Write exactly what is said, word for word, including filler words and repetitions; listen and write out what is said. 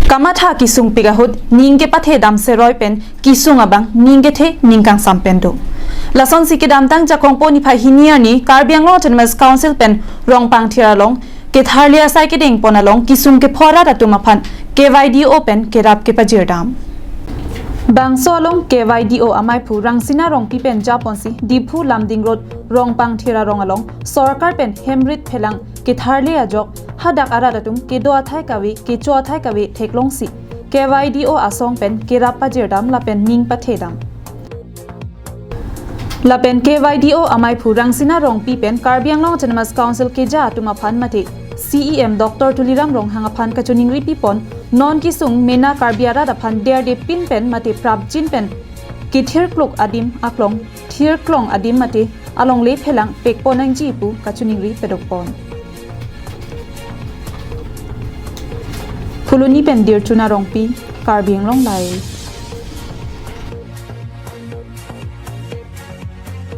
Kamatha kesung pik ahut ning kepathe dam seroi pen kesung abang ning kethe ning kangsam pen do. Lasonsi kedamtang Jakong po niphai hini arni Karbi Anglong Autonomous Council pen Rongpangthir along ketharli asai kedeng pon along kesung kepho arat atum aphan K Y D O pen kerap kepajir dam. Bangso along K Y D O amaiphu Rangsina Rongpi pen japonsi Diphu Lumding Road Rongpangthir arong along sorkar pen hemrit phelang ketharli ajok hadak arat atum kedo athai kave kecho athai kave theklongsi K Y D O asong pen kerap pajir dam lapen ning pathe dam. Lapen K Y D O amaiphu Rangsina Rongpi pen Karbi Anglong Autonomous Council keja atum aphan mate C E M Doctor Tuliram Ronghang aphan kachiningri pipon non kesung mena Karbi arat aphan derde pin pen mate prapjin pen kethirkluk adim aklong thirklong adim mate alongle phelang pekpon nangji pu kachiningri pedokpon. Phuloni pen Dirchuna Rongpi, Karbi Anglong Live.